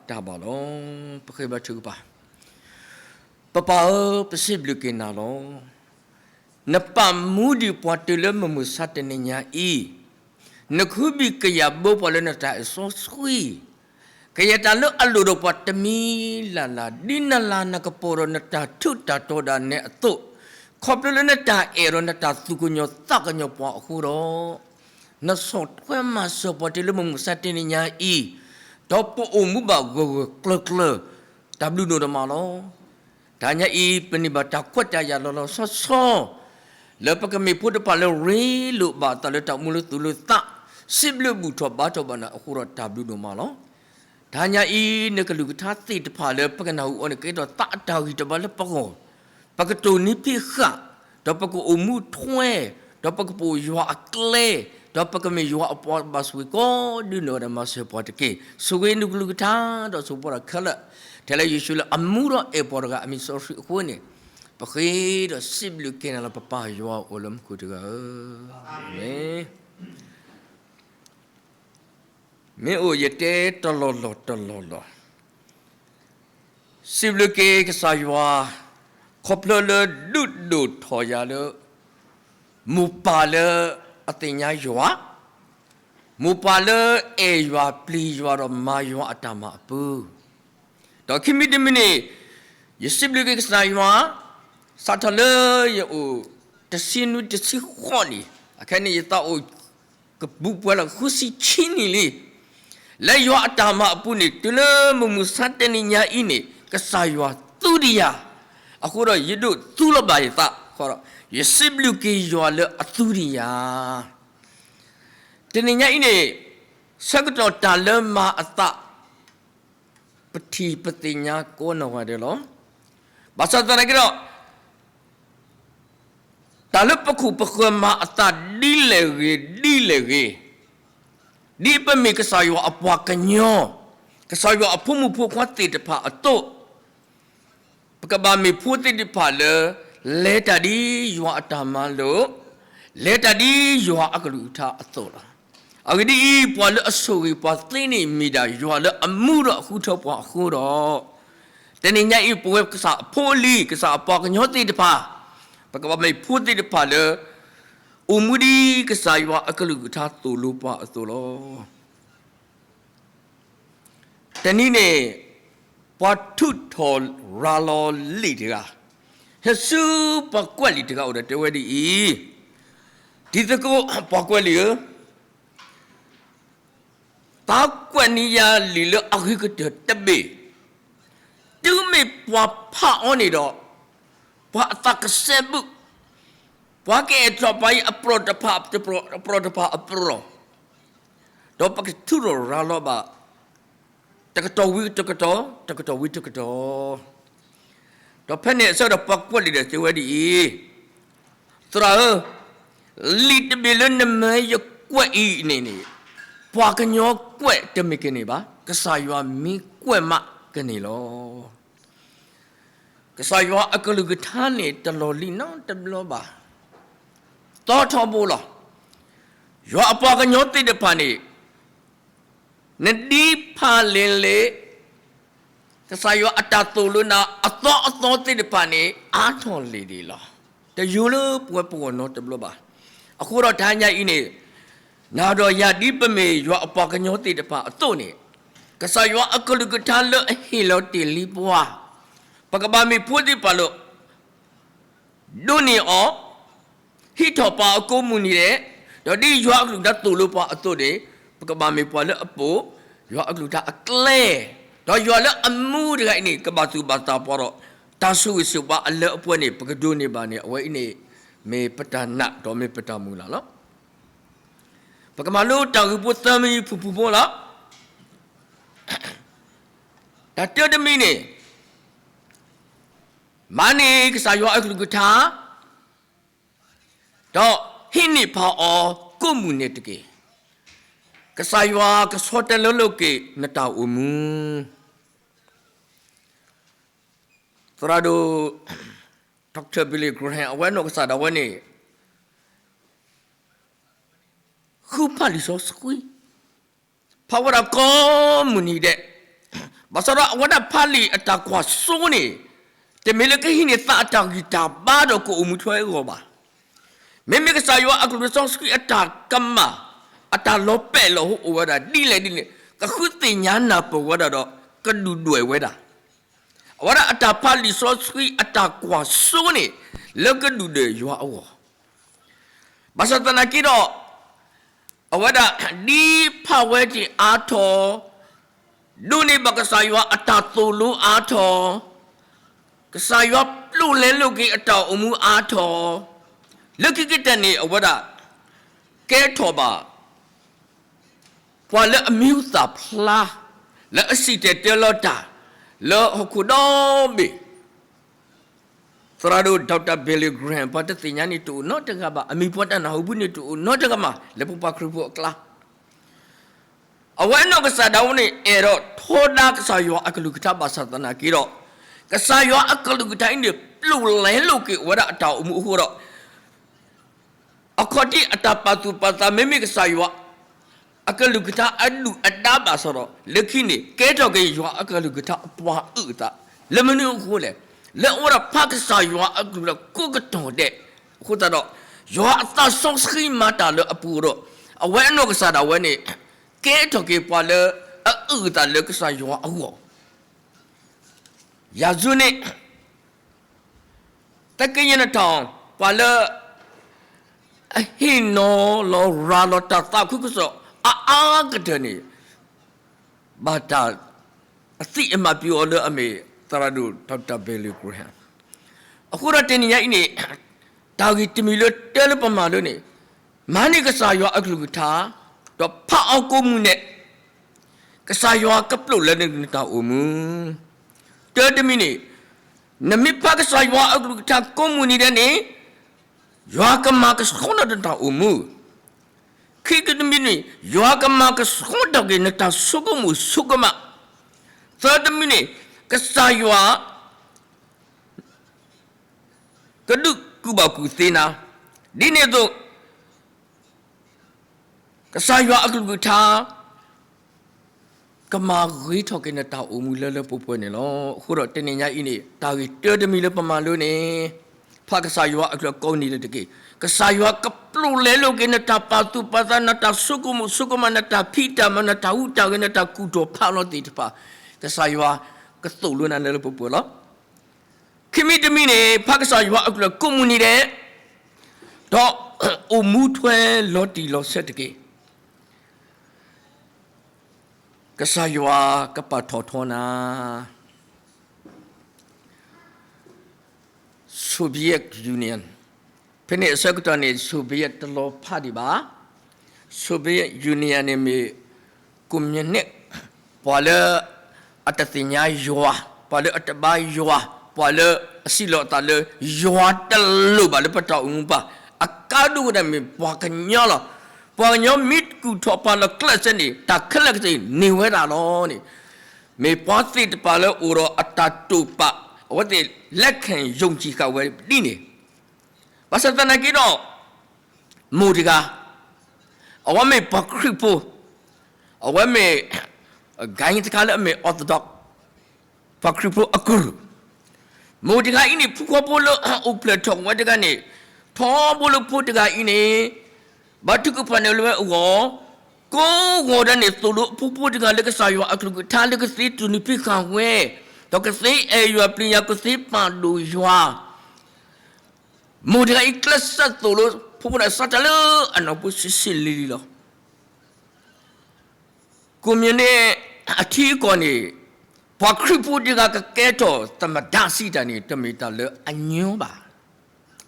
တၢ်ဘၣ်လီၤ. ပဃ့ဘါထုကဖၣ်. ပပၢ်ဧၢ, ပစံးဘျုးက့ၤနၤလီၤ. နပာ်မူဒံးပှၤတုၤလၢမုၢ်မဆါတနံၤညါအံၤ, နကဟုဘံၣ်ကယာ်ဘၢပှၤလၢနတၢ်အဲၣ်စီဆှံ, ကယဲၢ်တၢ်လၢအလိၣ်ဒီးပှၤတမံၤလၢ်လၢ်, ဒ်နလၤနကပီၤဒီးနတၢ်ထူးတၢ်တီၤဒၣ်နဲအသိး, ခီဖျိလၢနတၢ်အဲၣ်ဒီးနတၢ်သူၣ်ကညီၤသးကညီၤပှၤအဃိဒီး နဆီၣ်ထွဲမၤစၢၤပှၤတုၤလၢမုၢ်မဆါတနံၤညါအံၤ, ဒီးပအိၣ်မူဘၣ်ဂၢၢ်ဂၢၢ်ကျၢၤကျၢၤ, တၢ်ဘျုးဒိၣ်ဒိၣ်မးလီၤ. တနံၤညါအံၤ ပန့ၢ်ဘၣ်တၢ်ခွဲးတၢ်ယာ်လီၤလီၤဆီဆီ, လၢပကမ့ၢ်ဖိတဖၣ်လၢရ့လိာ်ဘၣ်အသးလၢတၢ်အိၣ်မူလၢသူၣ်လၢသး, စံးဘျုးဘူၣ်ထီၣ်ဘါထီၣ်ဘၣ်နၤအဃိဒီးတၢ်ဘျုးဒိၣ်မးလီၤ. တနံၤညါအံၤ နကလုၢ်ကထါသ့ၣ်တဖၣ်လၢပကနၢ်ဟူအီၤန့ၣ် ကဲထီၣ်သးအတၢ်ဂံၢ်တဘါလၢပဂီၢ်, ပကတိၢ်နီၣ်ဖံးဃာ်, ဒီးပကအိၣ်မူထွဲ, ဒီးပကပိာ်ယွၤအကျဲ, ဒီးပကမ့ၢ်ယွၤအပှၤဘၣ်ဆိၣ်ဂ့ၤကိးဒ်နီၢ်ဂၤဒဲး မၤစၢၤပှၤတက့ၢ်. ဆိၣ်ဂ့ၤနကလုၢ်ကထါ, ဒီးဆိၣ်ဂ့ၤပှၤတၢ်ခဲလၢာ်, ထဲလၢယ့ၣ်ၡူးလၢအမူဒီးအဲၣ်ပှၤတဂၤအမံၤစီဆှံအဃိန့ၣ်, ပဃ့ဒီးစံးဘျုးက့ၤနၤလီၤ ပပၢ်ယွၤအိၣ်လၢမူခိၣ်တဂၤဧၢ, အၤမ့ၣ်. မ့ၢ်အိၣ်ယတဲတလီၢ်လီၢ်တလီၢ်လီၢ်, စံးဘျုးက့ၤကစၢ်ယွၤ, ခီဖျိလၢဒုးဒိၣ်ထီၣ်ယၤလၢ မိၢ်ပၢ်လၢအသ့ၣ်ညါယွၤ, မိၢ်ပၢ်လၢအဲၣ်ယွၤပျံၤယွၤဒီးမၤယွၤအတၢ်မၤအပူၤ, ဒီးခံမံၤတမံၤန့ၣ်, ယစံးဘျုးက့ၤကစၢ်ယွၤ, စးထီၣ်လၢယအိၣ်တဆံနွံတဆံဃိးနံၣ်, အခဲန့ၣ်ယသးအိၣ် ကဘူၣ်ပှဲၤလီၤဃုဆံခံနံၣ်လံ. လၢယွၤအတၢ်မၤအပူၤန့ၣ် တုၤလၢမုၢ်မဆါတနံၤညါအံၤန့ၣ် ကစၢ်ယွၤသူဒံးယၤ, အဃိဒီးယဒိးသူလီၤဘၣ်ယသး, ယစံးဘျုးက့ၤယွၤလၢအသူဒံးယၤ. တနံၤညါအံၤန့ၣ် ဆၢကတီၢ်တၢ်လၢမၤအသး ပထံၣ်ပသ့ၣ်ညါကိးနီၢ်ဂၤဒဲးလီၤ. ဘၣ်ဆၣ်သနာ်က့ဒီး တၢ်လၢပခိၣ်ပဃၢၤမၤအသးဒ်လဲၣ်ဂ့ၤ ဒ်လဲၣ်ဂ့ၤ, ဒ်ပမ့ၢ်ကစၢ်ယွၤအပှၤကညီ, ကစၢ်ယွၤအဖိမုၣ်ဖိခွါသ့ၣ်တဖၣ်အသိး, ပကဘၣ်မ့ၢ်ဖိသ့ၣ်တဖၣ်လၢ လဲၤတၢ်ဒ်ယွၤအတၢ်မၤလိာ်, လဲၤတၢ်ဒ်ယွၤအကလုၢ်ကထါအသိးလီၤ. အဂ့ၢ်ဒ်အံၤ, ပှၤလၢအဆိၣ်ဂ့ၤပှၤသ့န့ၣ် မ့ၢ်ဒၣ်ယွၤလၢအမူဒီးအဃုထၢပှၤအဃိဒီး, တနံၤညါအံၤ ပဝဲကစၢ်အဖိအလံၤ ကစၢ်အပှၤကညီသ့ၣ်တဖၣ်, ပကဘၣ်မ့ၢ်ဖိသ့ၣ်တဖၣ်လၢ အိၣ်မူဒ်ကစၢ်ယွၤအကလုၢ်ကထါသိၣ်လိပှၤအသိးလီၤ. တနံၤန့ၣ် ပှၤထုးထီၣ်ရၤလီၤလံာ်တဂၤ ဟဲဆူပှၤကွဲးလံာ်တဂၤအအိၣ်ဒီးတဲဝဲဒ်အံၤ, တံၤသကိးပှၤကွဲးလံာ်ဧၢ, သးကွဲးန့ၢ်ယၤလံာ်လၢအဂ့ၤကတၢၢ်တဘ့ၣ်, တုၤမ့ၢ်ပှၤဖးအီၤန့ၣ်ဒီး ပှၤအသးကစဲးဘုး, ပှၤကအဲၣ်ထီၣ်ပှၤအံၤအပြီၢ်တဖၣ်အပြီၢ်တဖၣ်အပြီၢ်, ဒီးပကထုးထီၣ်ရၤလီၤဘၣ် တကတီၢ်ဝံၤတကတီၢ်, တကတီၢ်ဝံၤတကတီၢ်, ဒီးဖဲန့ၣ်အဆၢဒီးပှၤကွဲးလံာ်ဒီးတဲဝဲဒ်အံၤ, သရၣ်ဧၢ, လံာ်တဘ့ၣ်လၢနမၢယကွဲးအံၤန့ၣ်န့ၣ်, ပှၤကညီကွဲးတမ့ၢ်ကန့ၢ်ဘၣ်, ကစၢ်ယွၤမ့ၢ်ကွဲးမးကန့ၢ်လီၤ. ကစၢ်ယွၤအကလုၢ်ကထါန့ၣ် တလီၤလံနီတဘျီဘၣ်. သီထီဘိလီၤ. ယွၤအပှၤကညီသ့ၣ်တဖၣ်န့ၣ် နဒ်ဖးလဲၣ်လဲၣ်, ကစၢ်ယွၤအတၢ်သိၣ်လိနၤအသီအသီသ့ၣ်တဖၣ်န့ၣ် အါထီၣ်လံဒံးလီၤ. တယိၤလၢပဝဲပဂီၢ်နီတဘျီဘၣ်. အဃိဒီးတဟါညါအံၤန့ၣ်, နၤဒီးယၤဒ်ပမ့ၢ်ယွၤအပှၤကညီသ့ၣ်တဖၣ်အသိးန့ၣ်, ကစၢ်ယွၤအကလုၢ်ကထါလၢအဟ့ၣ်လီၤတ့ၢ်လံပှၤ, ပကဘၣ်မ့ၢ်ဖိသ့ၣ်တဖၣ်လၢ ဒိးန့ၢ်အီၤ, ဟံးထီၣ်ပာ်အကိးမုၢ်နံၤဒဲး, ဒီးဒ်ယွၤအကလုၢ်ကထါသိၣ်လိပှၤအသိးန့ၣ်, ပကဘၣ်မ့ၢ်ပှၤလၢအပိာ်ယွၤအကလုၢ်ကထါအကျဲ, ဒီးယွၤလၢအမူတဂၤအံၤန့ၣ် ကဘၣ်သူၣ်ဘၣ်သးပှၤဒီး တၢ်ဆိၣ်ဂ့ၤဆိၣ်ဝါအလၢအပှဲၤန့ၣ် ပကဒိးန့ၢ်ဘၣ်န့ၣ် အဝဲအံၤန့ၣ် မ့ၢ်ပတၢ်နာ်ဒီးမ့ၢ်ပတၢ်မုၢ်လၢ်လီၤ. ပကမၤလိတၢ်ဂ့ၢ်ဖိသၢမံၤဖုၣ်ဖုၣ်ဖိလီၤ. တၢ်တၢတမံၤန့ၣ် မၤန့ၢ်ကစၢ်ယွၤအကလုၢ်ကထါ, ဒီးဟံးန့ၢ်ဖးအီၤကိးမုၢ်နံၤတက့ၢ်. ကစၢ်ယွၤကဆီတလဲလိာ်က့ၤနတၢ်အိၣ်မူ. သရၣ်ဒိၣ် Doctor Billy Graham အဝဲနီၢ်ကစၢ်ဒၣ်ဝဲန့ၣ် ဃုဖးလံာ်စီဆှံ, ဖးဝဲဒၣ်ကိးမုၢ်နံၤဒဲး, ဘၣ်ဆၣ်ဒီးအဝဲဒၣ်ဖးလံာ်အတၢ်ကွၢ်စိန့ၣ် တမ့ၢ်လၢကဟံးန့ၢ်သးအတၢ်ဂံၢ်တၢ်ဘါဒီးကအိၣ်မူထွဲအဂီၢ်ဘၣ်. မ့မ့ၢ်ကစၢ်ယွၤအကလုၢ်စီဆှံအတၢ်ကမၣ် အတၢ်လီၤပဲာ်လီၤဟိအိၣ်ဝဲဒၣ်ဒ်လဲၣ်ဒ်လဲၣ် ကဃုသ့ၣ်ညါနၢ်ပၢၢ်ဝဲဒၣ်ဒီး ကဒုၣ်ဒွဲၣ်ဝဲဒၣ် အဝဲဒၣ်အတၢ်ဖးလံာ်စီဆှံအတၢ်ကွၢ်စိန့ၣ် လၢကဒုၣ်ဒွဲၣ်ယွၤအဂီၢ် ဘၣ်ဆၣ်သနာ်က့ဒီး အဝဲဒၣ်ဒ်ဖးဝဲက့ၤအါထီၣ် ဒိးန့ၢ်ဘၣ်ကစၢ်ယွၤအတၢ်သိၣ်လိအါထီၣ်, ကစၢ်ယွၤပျိာ်လဲလိာ်က့ၤအတၢ်အိၣ်မူအါထီၣ်, လၢခံကတၢၢ်န့ၣ် အဝဲဒၣ် ကဲထီၣ်ဘၣ် ပှၤလၢအမံၤဟူသၣ်ဖျါ လၢအစံၣ်တဲၤတဲလီၤတၢ် လၢဟီၣ်ခိၣ်ဒီဘ့ၣ် သရၣ်ဒိၣ် Doctor Billy Graham ပှၤတသ့ၣ်ညါန့ၣ်တအိၣ်နီတဂၤဘၣ်, အမံၤပှၤတၢ်နၢ်ဟူဘၣ်န့ၣ်တအိၣ်နီတဂၤမး လၢပပှၤခရံာ်ဖိအကျါ အဝဲအနီၢ်ကစၢ်ဒၣ်ဝဲန့ၣ် အဲၣ်ဒိးထီဒါကစၢ်ယွၤအကလုၢ်ကထါဘၣ်ဆၣ်သနာ်က့ဒီး, ကစၢ်ယွၤအကလုၢ်ကထါအံၤန့ၣ် ပျိာ်လဲလိာ်က့ၤအဝဲဒၣ်အတၢ်အိၣ်မူအဃိဒီး အခီၣ်ထံးအတၢ်ပာ်သူၣ်ပာ်သး မ့မ့ၢ်ကစၢ်ယွၤ အကလုၢ်ကထါအဒုၣ်အဒါဘၣ်ဆၣ်ဒီး လၢခံန့ၣ် ကဲထီၣ်က့ၤယွၤအကလုၢ်ကထါအပှၤအုၣ်အသး လၢမနုၤအဃိလဲၣ်, လၢအဝဲဒၣ်ဖးကစၢ်ယွၤအကလုၢ်လၢကိးကတီၢ်ဒဲး, အဃိသတးဒီး ယွၤအသးစီဆှံမၤတၢ်လၢအပူၤဒီး အဝဲအနီၢ်ကစၢ်ဒၣ်ဝဲန့ၣ် ကဲထီၣ်က့ၤပှၤလၢအအုၣ်အသးလၢကစၢ်ယွၤအဂီၢ် ယၤဇိန့ၣ် တကယဲၢ်နထီၣ် ပှၤလၢ အဟ့ၣ်နီၤလီၤရၤလီၤတၢ်သးခုကစီၣ်အအါကတၢၢ်န့ၣ် ဘၣ်တၢ်အသံၣ်အမၤပျံၤအီၤလၢအမ့ၢ်သရၣ်ဒိၣ် Doctor Billy Graham အဃိဒီးတနံၤညါအံၤန့ၣ် တၢ်ဂ့ၢ်တမံၤလၢတၢ်လၢပမၤလိန့ၣ် မၤန့ၢ်ကစၢ်ယွၤအကလုၢ်ကထါ ဒီးဖးအီၤကိးမုၢ်နံၤဒဲး ကစၢ်ယွၤကပျိာ်လဲနတၢ်အိၣ်မူ, တၢတမံၤန့ၣ် နမ့ၢ်ဖးကစၢ်ယွၤအကလုၢ်ကထါကိးမုၢ်နံၤဒဲးန့ၣ် ယွၤကမၤကဆှီနတၢ်အိၣ်မူ, ခံကတမံၤန့ၣ် ယွၤကမၤကဆှီထီၣ်က့ၤနတၢ်ဆိကမိၣ်ဆိကမး, သၢတမံၤန့ၣ် ကစၢ်ယွၤ ကဒုးကူၣ်ဘၣ်ကူၣ်သ့နၤ, ဒ်န့ၣ်အသိး ကစၢ်ယွၤအကလုၢ်ကထါ ကမၤဂ့ၤထီၣ်က့ၤနတၢ်အိၣ်မူလၢလၢပှဲၤပှဲၤန့ၣ်လီၤ. အဃိဒီးတနံၤညါအံၤန့ၣ် တၢ်ဂ့ၢ်တၢတမံၤလၢပမၤလိန့ၣ် ဖးကစၢ်ယွၤအကလုၢ်ကိးနံၤဒဲးတက့ၢ်. ကစၢ်ယွၤကပျိာ်လဲလိာ်က့ၤ နတၢ်ပာ်သူၣ်ပာ်သး နတၢ်ဆိကမိၣ်ဆိကမး နတၢ်ဖံးတၢ်မၤ နတၢ်ဟူးတၢ်ဂဲၤ နတၢ်ကူၣ်ထီၣ်ဖးလီၤသ့ၣ်တဖၣ်, ကစၢ်ယွၤကသိၣ်လိနၤလၢလၢပှဲၤပှဲၤလီၤ. ခံမံၤတမံၤန့ၣ် ဖးကစၢ်ယွၤအကလုၢ်ကိးမုၢ်နံၤဒဲး, ဒီးအိၣ်မူထွဲလီၤတံၢ်လီၤဆဲးတက့ၢ်. ကစၢ်ယွၤကပာ်ထီၣ်ထီနၤ Soviet Union, ဖဲန့ၣ်အဆၢကတီၢ်န့ၣ် Soviet တလီၤဖးဒံးဘၣ်. Soviet Union န့ၣ်မ့ၢ် ကွန်မြူနစ်, ပှၤလၢအတသ့ၣ်ညါယွၤ, ပှၤလၢအတဘါယွၤ, ပှၤလၢအစံးလီၤအသးလၢ ယွၤတလိၣ်ဘၣ်လၢပတၢ်အိၣ်မူပူၤ, အကါဒိၣ်ဝဲဒၣ်မ့ၢ်ပှၤကညီလီၤ. ပှၤကညီမ့ၢ်ကူၣ်ထီၣ်ဖးလီၤကျဲးစၢးန့ၣ် တၢ်ခဲလၢာ်ကသ့ၣ်န့ၢ်ဝဲဒၣ်လီၤန့ၣ်, မ့ၢ်ပှၤသ့ၣ်တဖၣ်လၢအိၣ်ဒီးအတၢ်တိာ်ပာ်, အဝဲသ့ၣ်လက်ခံယုံကြည်ဃာ်ဝဲဒ်န့ၣ် ဘၣ်ဆၣ်သနာ်က့ဒီး မိၢ်တဂၤ, အဝဲမ့ၢ်ပှၤခရံာ်ဖိ, အဝဲမ့ၢ် ဂိုဏ်းတခါလၢအမ့ၢ် Orthodox ပှၤခရံာ်ဖိအကရူၢ်, မိၢ်တဂၤအံၤန့ၣ် ဖုခွါဖိလၢအအိၣ်ဖျဲၣ်ထီၣ်ဝဲတဂၤန့ၣ်, ထီဘိလၢဖိတဂၤအံၤန့ၣ် ဘါထုကဖၣ်န့ၢ်လၢၤဝဲအဂီၢ်, ကိးဂီၤဒဲးန့ၣ် သိၣ်လိအဖိဖိတဂၤလၢကစၢ်ယွၤအကလုၢ်ကထါလၢကသ့တူၢ်န့ၢ်ဖံးဃာ်ဝဲ, ဒီးကသ့အဲၣ်ယွၤပျံၤယွၤ ကသ့ပာ်ဒိၣ်ယွၤ မိၢ်တဂၤအံၤ ကျဲးစၢးသိၣ်လိဖိန့ၣ် စးထီၣ်လၢအနီၢ်ဖိဆံးဆံးလံၤလံၤလီၤ. ကွန်မြူနစ်အထံအကီၢ်န့ၣ် ပှၤခရံာ်ဖိတဂၤကကဲထီၣ်သမ္မတစံးတၢ်န့ၣ် တမ့ၢ်တၢ်လၢအညီဘၣ်.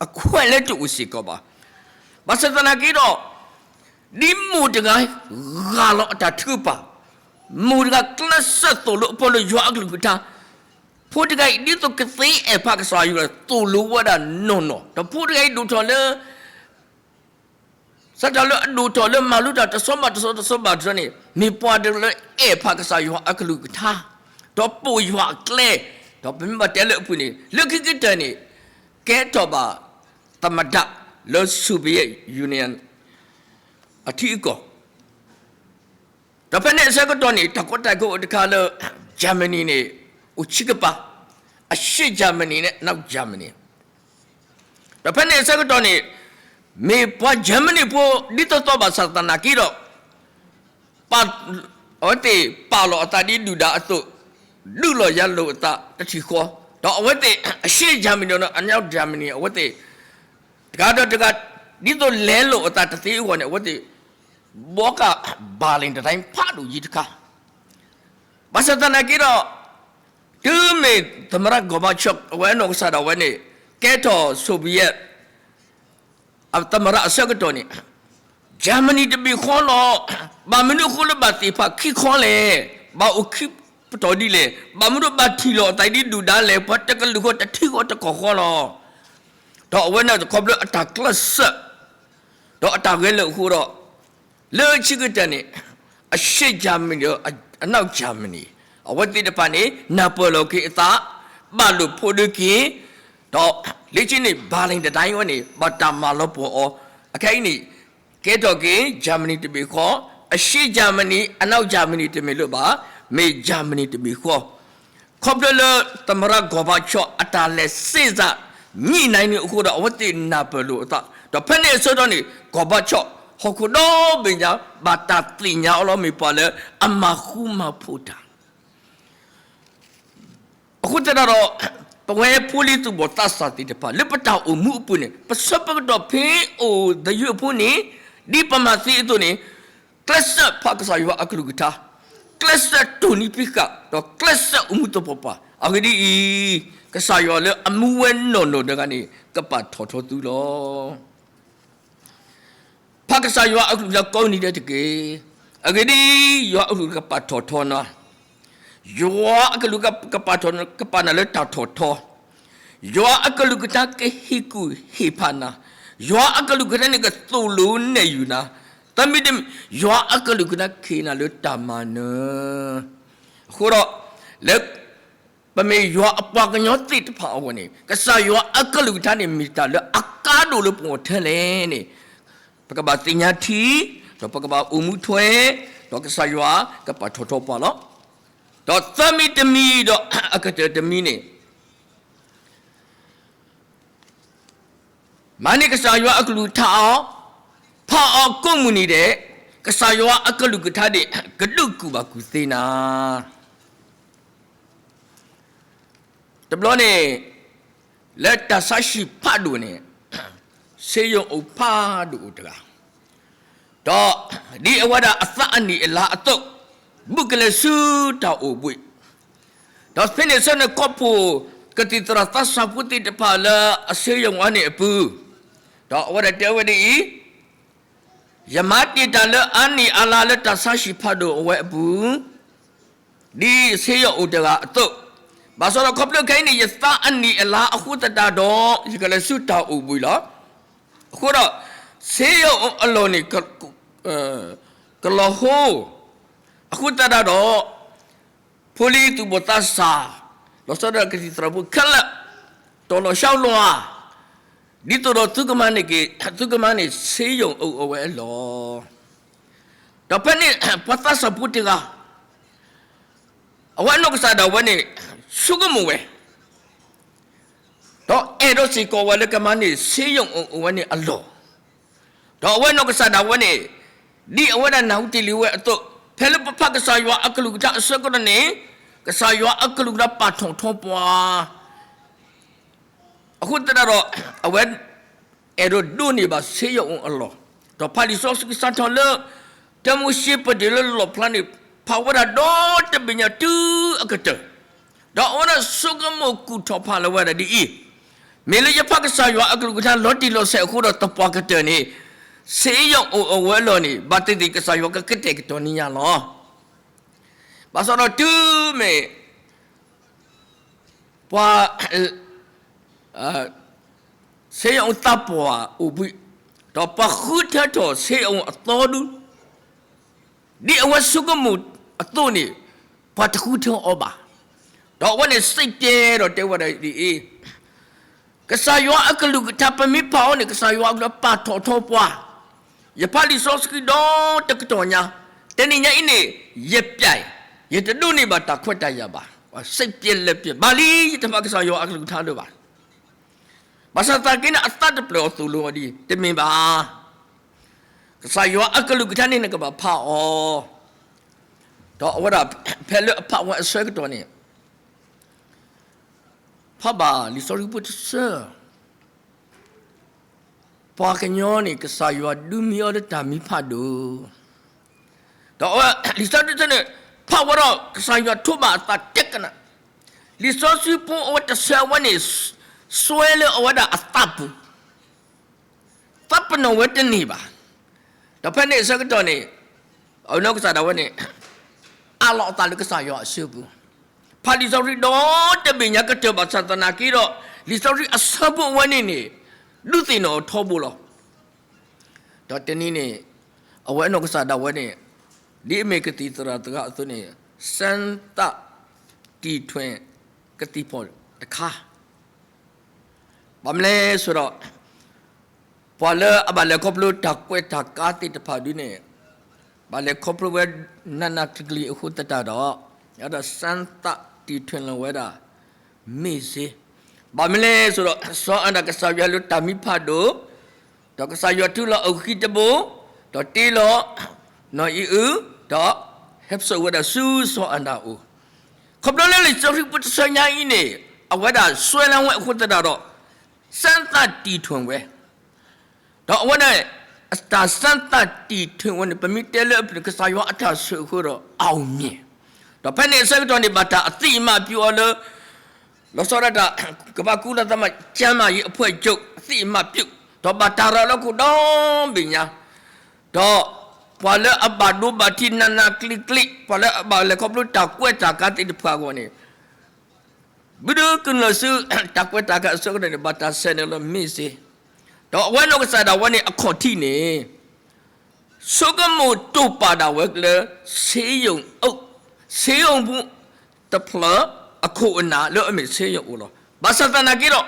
အခွဲးလၢတအိၣ်စ့ၢ်ကီးဘၣ်. ဘၣ်ဆၣ်သနာ်က့ဒီး ဒ်မိၢ်တဂၤဂၢ်လီၤအတၢ်ထုကဖၣ်, မိၢ်တဂၤကျဲးစၢးသိၣ်လိအဖိလၢယွၤအကလုၢ်ကထါ, ဖိတဂၤအံၤ ဒ်သိးကသ့အဲၣ်ဖးကစၢ်ယွၤ သိၣ်လိဝဲဒၣ်နီၢ်နီၢ်, ဒီးဖိတဂၤအံၤဒိၣ်ထီၣ်လၢ စးထီၣ်လၢအဒိၣ်ထီၣ်လၢမၤလိတၢ်တဆီဘၣ်တဆီ တဆီဘၣ်တဆီန့ၣ် မ့ၢ်ပှၤတဂၤလၢအဲၣ်ဖးကစၢ်ယွၤအကလုၢ်ကထါ, ဒီးပိာ်ယွၤအကျဲ, ဒီးပမ့ၢ်ဘၣ်တဲလၢအပူၤန့ၣ် လၢခံကတၢၢ်န့ၣ် ကဲထီၣ်ဘၣ်သမ္မတလၢ Soviet Union အထံအကီၢ် ဒီးဖဲန့ၣ်အဆၢကတီၢ်န့ၣ် တၢ်ကီတၢ်ခဲအိၣ်တခါလၢ Germany န့ၣ် အိၣ်ဆံကပၤ, အရှေ့ Germany န့ၣ် အနောက် Germany. ဒီးဖဲန့ၣ်အဆၢကတီၢ်န့ၣ် မ့ၢ်ပှၤ Germany ဖိ ဒ်သိးသိးဘၣ်ဆၣ်သနာ်က့ဒီး ပာ်, အဝဲသ့ၣ်ပာ်လီၤအသးဒ်ဒုၣ်ဒါအသိး, ဒုးလီၤယၤလိာ်အသးတထံၣ်ဃီ, ဒီးအဝဲသ့ၣ် အရှေ့ Germany ဒီး အနောက် Germany အဝဲသ့ၣ် တဂၤဒီးတဂၤ ဒ်သိးလဲလိာ်အသးတသ့အဂီၢ်န့ၣ် အဝဲသ့ၣ် ဘှီဃာ် Berlin တံတိုင်း ဖးဒိၣ်ယံၤတခါ ဘၣ်ဆၣ်သနာ်က့ဒီး တုၤမ့ၢ်သမ္မတ Gorbachev အဝဲအနီၢ်ကစၢ်ဒၣ်ဝဲန့ၣ် ကဲထီၣ် Soviet သမ္မတအဆၢကတီၢ်န့ၣ် Germany တဘ့ၣ်ဃီလီၤ. ဘၣ်မနုၤအဃိလၢဘၣ်သ့ၣ်ဖးခံခီလဲၣ်, ဘၣ်အိၣ်ခံပတီၢ်ဒ်လဲၣ်, ဘၣ်မနုၤဘၣ်ထံၣ်လိာ်အသးဒ်ဒုၣ်ဒါလဲၣ်, ပှၤတကလုာ်ဃီတထံဃီတကီၢ်ဃီလီၤ. ဒီးအဝဲန့ၣ်ခီဖျိအတၢ်ကျဲးစၢး ဒီးအတၢ်ဂဲၤလိာ်အဃိဒီး လၢခံကတၢၢ်န့ၣ် အရှေ့ Germany ဒီး အနောက် Germany အဝဲသ့ၣ်တဖၣ်န့ၣ် နၢ်ပၢၢ်လီၤက့ၤအသး, ဘၣ်လိာ်ဖိးဒုက့ၤ, ဒီးလၢခံန့ၣ် Berlin တံတိုင်းဝဲန့ၣ် ဘၣ်တၢ်မၤလီၤပှီၢ်အီၤ, အခဲအံၤန့ၣ် ကဲထီၣ်က့ၤ Germany တဘ့ၣ်ဃီ, အရှေ့ Germany အနောက် Germany တမ့ၢ်လၢၤဘၣ်, မ့ၢ် Germany တဘ့ၣ်ဃီ ခီဖျိလၢသမ္မတ Gorbachev အတၢ်လဲၤ စေ့စပ်ညှိနှိုင်း န့ၣ်အဃိဒီး အဝဲသ့ၣ်နၢ်ပၢၢ်လိာ်အသး, ဒီးဖဲန့ၣ်အဆၢကတီၢ်န့ၣ် Gorbachev ဟီၣ်ခိၣ်ဒီဘ့ၣ်ညါ ဘၣ်တၢ်သ့ၣ်ညါအီၤလီၤ မ့ၢ်ပှၤလၢအမၤဃူမၤဖိးတၢ် အဃိသတးဒီး ပဝဲဖိလံၤသူၣ်ဘီၣ်သးစၢ်သ့ၣ်တဖၣ် လၢပတၢ်အိၣ်မူအပူၤန့ၣ် ပဆၢပကတီၢ်ဖဲအိၣ်သယုၢ်အဖိန့ၣ် ဒ်ပမၤသ့အသိးန့ၣ် ကျဲးစၢးဖးကစၢ်ယွၤအကလုၢ်ကထါ, ကျဲးစၢးတိၢ်နီၣ်ဖံးဃာ်, ဒီးကျဲးစၢးအိၣ်မူသပှၢ်ပှၢ်. အဂ့ၢ်ဒ်အံၤ, ကစၢ်ယွၤလၢအမူဝဲနီၢ်နီၢ်တဂၤန့ၣ် ကပာ်ထီၣ်ထီသုလီၤ. ဖးကစၢ်ယွၤအကလုၢ်ကထါကိးနံၤဒဲးတက့ၢ်. အဂ့ၢ်ဒ်အံၤ, ယွၤအကလုၢ်ကပာ်ထီၣ်ထီနၤ, ယွၤအကလုၢ်ကပာ်ထီၣ် ကပာ်နၤလၢတၢ်ထီၣ်ထီ, ယွၤအကလုၢ်ကထါကဟ့ၣ်ကူၣ်ဟ့ၣ်ဖးနၤ, ယွၤအကလုၢ်ကထါန့ၣ်ကသိၣ်လိနဲၣ်ယုာ်နၤ, သၢမံၤတမံၤ ယွၤအကလုၢ်ကထါကဟ့ၣ်နၤလၢတၢ်မၤနၢၤ. အဃိဒီး လၢ ပမ့ၢ်ယွၤအပှၤကညီသ့ၣ်တဖၣ်အဂီၢ်န့ၣ် ကစၢ်ယွၤအကလုၢ်ကထါန့ၣ် မ့ၢ်တၢ်လၢအကါဒိၣ်လၢပဂီၢ်ထဲလဲၣ်န့ၣ် ပကဘၣ်သ့ၣ်ညါထံ, ဒီးပကဘၣ်အိၣ်မူထွဲ, ဒီးကစၢ်ယွၤကပာ်ထီၣ်ထီပှၤလီၤ. ဒီးသၢမံၤတမံၤဒီးအကတၢၢ်တမံၤန့ၣ် မၤန့ၢ်ကစၢ်ယွၤအကလုၢ်ကထါအီၤ, ဖးအီၤကိးမုၢ်နံၤဒဲး, ကစၢ်ယွၤအကလုၢ်ကထါန့ၣ် ကဒုးကူၣ်ဘၣ်ကူၣ်သ့နၤ. တဘျီန့ၣ် လၢတၢ်ဆါဟံၣ်ဖးဒိၣ်န့ၣ် ဆေးရုံအိၣ်ဖးဒိၣ်အိၣ်တဂၤ, ဒီးဒ်အဝဲဒၣ်အသးအနံၣ်အလါအသိး ဘူးကလဲၤဆူတၢ်အိၣ်ဘှံး, ဒီးဖဲန့ၣ်ဆၢန့ၣ် ကိးဖှိၣ်ကသံၣ်သရၣ်သးစၢ်ဖိသ့ၣ်တဖၣ်လၢအဆေးရုံအန့ၣ်အပူၤ, ဒီးအဝဲဒၣ်တဲဝဲဒ်အံၤ, ယမၤတ့ၢ်တၢ်လၢအနံၣ်အလါလၢတၢ်ဆါဟံၣ်ဖးဒိၣ်အဝဲအပူၤ ဒ်ဆေးရုံအိၣ်တဂၤအသိး, ဘၣ်ဆၣ်ဒီးခီဖျိခဲအံၤန့ၣ် ယသးအနံၣ်အလါအဃိသတးဒီး ယကလဲၤဆူတၢ်အိၣ်ဘှံးလီၤ. အဃိဒီး ဆေးရုံအလီၢ်န့ၣ် ကလီၤဟိ, အဃိသတးဒီး ဖိလံၤသူၣ်ဘီၣ်သးစၢ်, လီၤဆီဒၣ်ကသံၣ်သရၣ်ဖိခဲလၢာ်, တီၤလီၤဆှီလွၤ, ဒ်သိးဒီးသုကမၤန့ၢ်က့ၤ, သုကမၤန့ၢ်ဆေးရုံအိၣ်အဝဲအလီၢ်. ဒီးဖဲန့ၣ် ပှၤသးစၢ်ဖိတဂၤ အဝဲအနီၢ်ကစၢ်ဒၣ်ဝဲန့ၣ် ဆိကမိၣ်ဝဲ, ဒီးအဲၣ်ဒိးစ့ၢ်ကီးဝဲလၢကမၤန့ၢ်ဆေးရုံအိၣ်အဝဲန့ၣ်အလီၢ်. ဒီးအဝဲနီၢ်ကစၢ်ဒၣ်ဝဲန့ၣ် ဒ်အဝဲဒၣ်နၢ်ဟူတ့ၢ်လံဝဲအသိး, ဖဲလၢပဖးကစၢ်ယွၤအကလုၢ်ကထါအဆၢကတီၢ်န့ၣ် ကစၢ်ယွၤအကလုၢ်ကထါပာ်ထီၣ်ထီပှၤ အဃိသတးဒီး အဝဲ အဲၣ်ဒိးဒိးန့ၢ်ဘၣ်ဆေးရုံအလီၢ်, ဒီးဖးလံာ်စီဆှံကစးထီၣ်လၢ တၢမိၤၡ့ပဒ့ၣ်လၢလီၣ်ဖျါန့ၣ် ဖးဝဲဒၣ်ဒီတဘ့ၣ်ညါတုၤအကတၢၢ်, ဒီးအဝဲဒၣ်ဆိကမိၣ်ကူၣ်ထီၣ်ဖးလီၤဝဲဒၣ်ဒ်အံၤ, မ့ၢ်လၢယဖးကစၢ်ယွၤအကလုၢ်ကထါလီၤတံၢ်လီၤဆဲးအဃိဒီးသပှၢ်ကတၢၢ်န့ၣ် ဆေးရုံအိၣ်အဝဲအလီၢ်န့ၣ် ဘၣ်သ့ၣ်သ့ၣ်ကစၢ်ယွၤကကတဲာ်ကတီၤန့ၢ်ယၤလီၤ. ဘၣ်ဆၣ်ဒီးတုၤမ့ၢ် ပှၤ ဆေးရုံသးပှၢ်အိၣ်ဘှံး, ဒီးပှၤဃုထၢထီၣ်ဆေးရုံအသီဒု, ဒ်အဝဲဆိကမိၣ်အသိးန့ၣ် ပှၤတဃုထၢအီၤဘၣ်. ဒီးအဝဲန့ၣ်စံးတဲဒီးတဲဝဲဒၣ်ဒ်အံၤ, ကစၢ်ယွၤအကလုၢ်ကထါပမ့ၢ်ဖးအီၤန့ၣ် ကစၢ်ယွၤအကလုၢ်ပာ်ထီၣ်ထီပှၤ, ယဖးလံာ်စီဆှံဒီတကတီၢ်ညါ, တနံၤညါအံၤန့ၣ် ယပျဲၢ် ယတဒိးန့ၢ်ဘၣ်တၢ်ခွဲးတၢ်ယာ်ဘၣ်, စိတ်ပျက်လက်ပျက်, ဘၣ်လံ ယတမၤကစၢ်ယွၤအကလုၢ်ကထါလၢၤဘၣ်. ဘၣ်ဆၣ်သနာ်က့န့ၣ် အသးတဖျၢၣ်အီၤသိၣ်လိအီၤဒ် တမ့ၢ်ဘၣ်. ကစၢ်ယွၤအကလုၢ်ကထါန့ၣ် နကဘၣ်ဖးအီၤ, ဒီးအဝဲဒၣ် ဖဲလၢအဖးဝဲအဆၢကတီၢ်န့ၣ် ဖးဘၣ်လံာ်စီဆှံဖိတဆၢ, ပှၤကညီန့ၣ် ကစၢ်ယွၤဒုးမံအီၤလၢတၢ်မံဖးဒိၣ်, ဒီးအဝဲ လံာ်စီဆှံတဆၢန့ၣ် ဖးဝဲဒီးကစၢ်ယွၤထိးဘၣ်အသးတဲကနၣ်, လံာ်စီဆှံဖိအဝဲတဆၢအဝဲန့ၣ် စွဲလၢအဝဲဒၣ်အသးပူၤ သးပနီၣ်ဝဲတန့ၢ်ဘၣ်. ဒီးဖဲန့ၣ်အဆၢကတီၢ်န့ၣ် အနီၢ်ကစၢ်ဒၣ်ဝဲန့ၣ် အးလီၤအသးလၢကစၢ်ယွၤအစုပူၤ, ဖးလံာ်စီဆှံဒီတဘ့ၣ်ညါကတၢၢ်ဘၣ်ဆၣ်သနာ်က့ဒီး လံာ်စီဆှံအဆၢဖိအဝဲန့ၣ်န့ၣ် ဒုးသ့ၣ်နီၣ်အီၤထီဘိလီၤ. ဒီးတနံၤန့ၣ် အဝဲအနီၢ်ကစၢ်ဒၣ်ဝဲန့ၣ် ဒ်အမ့ၢ်ကသံၣ်သရၣ်တဂၤအသိးန့ၣ် စမ်းသပ်တီထွင်ကသံၣ်ဖီၣ်တခါ ဘၣ်မနုၤလဲၣ်ဆိုတော့ ပှၤလၢအဘၣ်လဲၤခီဖျိတၢ်ကွဲးတၢ်ကါသ့ၣ်တဖၣ်ဒ်န့ၣ် ဘၣ်လဲၤခီဖျိဝဲနးနးကျံၤကျံၤအဃိသတးဒီး ဒီးစမ်းသပ်တီထွင်လီၤဝဲဒၣ် မ့ၢ်စ့, ဘၣ်မနုၤလဲၣ်ဆိုတော့ စီၤအၤဒၣ်ကစၢ်ယွၤလၢတၢ်မံဖးဒိၣ်, ဒီးကစၢ်ယွၤထုးလီၤအဂံၢ်တဘိ, ဒီးတ့လီၤ နီၢ်အံၣ်အုၣ်, ဒီးဟဲစိာ်ဝဲဒၣ်ဆူစီၤအၤဒၣ်အအိၣ်, ခီဖျိလၢလံာ်စီဆှံဖိတဆၢညါအံၤန့ၣ် အဝဲဒၣ်စွဲလၢဝဲအဃိသတးဒီး စမ်းသပ်တီထွင်ဝဲ, ဒီးအဝဲဒၣ် တၢ်စမ်းသပ်တီထွင်ဝဲန့ၣ် ပမ့ၢ်တဲလၢအပူၤန့ၣ် ကစၢ်ယွၤအတၢ်ဆိၣ်အဃိဒီး အောင်မြင်, ဒီးဖဲန့ၣ်အဆၢကတီၢ်န့ၣ် ဘၣ်တၢ်အသံၣ်အမးပၠူးအီၤလၢ လီၤဆီဒၣ်တၢ် ကမ္ဘာ့ကုလသမဂ္ဂကျန်းမာရေးအဖွဲ့ချုပ် အသံၣ်အမးပၠူး, ဒီးဘၣ်တၢ်ရၤလီၤခိၣ်ဒီဘ့ၣ်ညါ, ဒီးပှၤလၢအဘၣ်ဒိဘၣ်ထံးနးနးကျံၤကျံၤ ပှၤလၢအဘၣ်လဲၤခီဖျိတၢ်ကွဲးတၢ်ကါသ့ၣ်တဖၣ်အဂီၢ်န့ၣ် ဘုဒုကနၢၤဆူ တၢ်ကွဲးတၢ်ကါအဆၢကတီၢ်န့ၣ် ဘၣ်တၢ်ဆဲးန့ၣ်လီၤမ့ၢ်စ့, ဒီးအဝဲနီၢ်ကစၢ်ဒၣ်ဝဲန့ၣ် အခီၣ်ထံးန့ၣ် ဆိကမိၣ်တိာ်ပာ်ဒၣ်ဝဲလၢ ဆေးရုံအုပ်, ဆေးရုံပူၤတဖျၢၣ် အခိၣ်အနၢ်လၢအမ့ၢ် ဆေးရုံအုပ် လီၤ. ဘၣ်ဆၣ်သနာ်က့ဒီး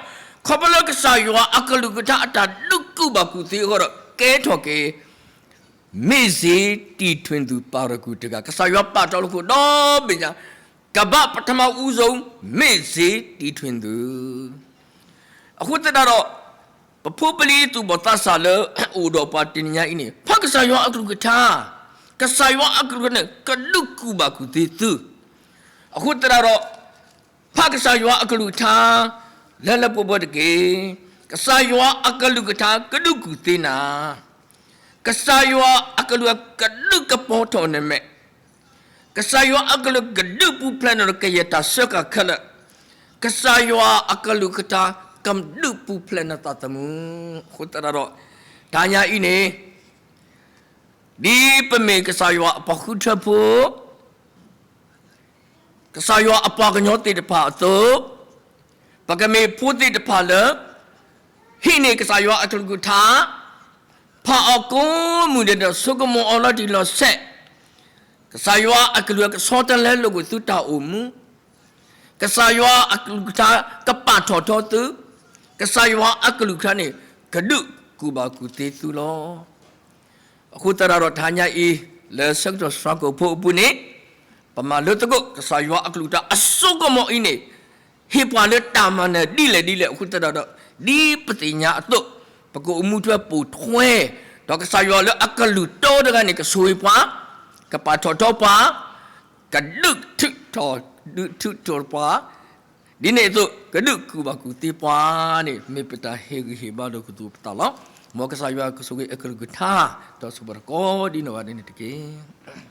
ခီဖျိလၢကစၢ်ယွၤအကလုၢ်ကထါအတၢ်ဒုးကူၣ်ဘၣ်ကူၣ်သ့အဃိဒီး ကဲထီၣ်က့ၤ မ့ၢ်စ့တီထွင်သူပၤရကူၣ်တဂၤ, ကစၢ်ယွၤပာ်ထီၣ်လီၤခိၣ်ဒီဘ့ၣ်ညါ, ကဘၣ်ပထမဦးဆုံး မ့ၢ်စ့တီထွင်သူ အဃိသတးဒီး ပဖိပလံၤသူၣ်ဘီၣ်သးစၢ်လၢအိၣ်ဒီးပှၤတနံၤညါအံၤန့ၣ် ဖးကစၢ်ယွၤအကလုၢ်ကထါ, ကစၢ်ယွၤအကလုၢ်ကထါန့ၣ် ကဒုးကူၣ်ဘၣ်ကူၣ်သ့သု, အဃိသတးဒီး ဖးကစၢ်ယွၤအကလုၢ်ကထါ လၢလၢပှဲၤပှဲၤတက့ၢ်. ကစၢ်ယွၤအကလုၢ်ကထါကဒုးကူၣ်သ့နၤ, ကစၢ်ယွၤအကလုၢ်ကထါကဒုးကပီၤထီၣ်နမဲာ်, ကစၢ်ယွၤအကလုၢ်ကဒုးပူၤဖျဲးနကယဲၢ်တၢ်စၢဃာ်ခဲလၢာ်, ကစၢ်ယွၤအကလုၢ်ကထါကဒုးပူၤဖျဲးနသးသမူ, အဃိသတးဒီး တနံၤညါအံၤန့ၣ် ဒ်ပမ့ၢ်ကစၢ်ယွၤအပှၤဃုထၢဖိ ကစၢ်ယွၤအပှၤကညီသ့ၣ်တဖၣ်အသိး, ပကမ့ၢ်ဖိသ့ၣ်တဖၣ်လၢ ဟံးန့ၢ်ကစၢ်ယွၤအကလုၢ်ကထါ, ဖးအီၤကိးမုၢ်နံၤဒီး ဆိကမိၣ်အီၤလီၤတံၢ်လီၤဆဲး, ကစၢ်ယွၤအကလုၢ်ကဆီတလဲလိာ်ကွံာ်သုတၢ်အိၣ်မူ, ကစၢ်ယွၤအကလုၢ်ကထါကပာ်ထီၣ်ထီသု, ကစၢ်ယွၤအကလုၢ်ကထါန့ၣ် ကဒုးကူၣ်ဘၣ်ကူၣ်သ့သုလီၤ. အဃိသတးဒီးတနံၤညါအံၤ လၢဆၢကတီၢ်ဆၢကိာ်ဖိအပူၤန့ၣ် ပမၤလိသကိး ကစၢ်ယွၤအကလုၢ်ကထါအစိကမီၤအံၤန့ၣ် ဟ့ၣ်ပှၤလၢတၢ်မၤနၢၤဒ်လဲၣ်ဒ်လဲၣ်အဃိသတးဒီး ဒ်ပသ့ၣ်ညါအသိး ပကအိၣ်မူထွဲပိာ်ထွဲ ဒီးကစၢ်ယွၤလၢအကလုၢ်တီတဂၤန့ၣ် ကဆိၣ်ဂ့ၤပှၤ, ကပာ်ထီၣ်ထီပှၤ, ကဒုးထုးထီၣ် ဒုးထုးထီၣ်ပှၤ ဒ်န့ၣ်အသိး ကဒုးကူၣ်ဘၣ်ကူၣ်သ့ပှၤန့ၣ် မ့ၢ်ပတၢ်ဟ့ၣ်ဂံၢ်ဟ့ၣ်ဘါလိာ်ကသူၣ်ပသးလီၤ. မ်ကစၢ်ယွၤကဆိၣ်ဂ့ၤအကလုၢ်ကထါ ဒီးဆိၣ်ဂ့ၤပှၤကိးဒ်နီၢ်ဂၤဒဲးန့ၣ်တက့ၢ်.